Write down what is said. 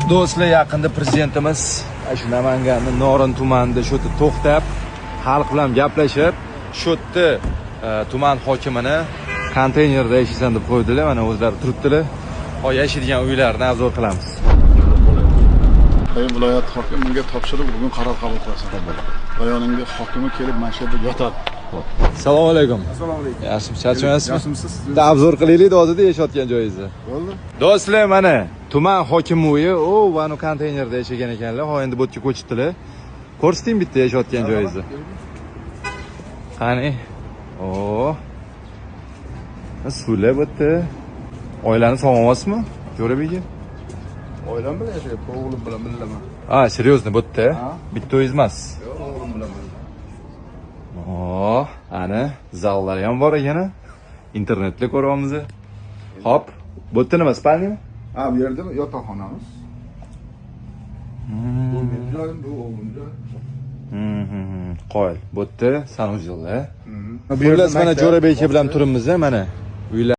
Do'stlar, yaqinda prezidentimiz shu Namanganni Norin tumanida shu yerda to'xtab, xalq bilan gaplashib, shu yerda tuman hokimini konteynerda yashaysan deb qo'ydilar. Mana o'zlari turibdilar. Hozir yashaydigan uylarni обзор qilamiz. Rayon viloyat hokimi bunga topshirib, bugun qaror qabul qilasan. Rayoningga hokimi kelib mana shu yerda yotadi. Assalomu alaykum. Assalomu alaykum. Yaxshimi, charchamayapsizmi? Yaxshimisiz? Bitta обзор qilaylik hozirda yashayotgan joyingizni. Bo'ldi. Do'stlar, mana tuman hokimi uyi, u vanu konteynerda yashagan ekanlar. Hozir endi bu yerga ko'chibdilar. Ko'rsating bitta yashayotgan joyingizni. Qani? O. Suvlar bu yerda. Oilani sog'inmayapsizmi, Jo'rabek aka? Oilam bilan yashayapti, o'g'lim bilan billaman. Ha, серьезно, bu yerda? Ha. Bitta uyingiz emas. Yo'q, o'g'lim bilan birga. O, ana zallari ham bor ekan. Internetda ko'ryapmiz. Hop, bu yerda nima, спальня mi? Ha, bu yerda yotoqxonamiz. Bu mening joyim, bu o'g'lim joyi. Qoyil. Bu yerda санузел lar. Bu Xullas, mana Jo'rabek aka bilan turibmiz, mana. Uylar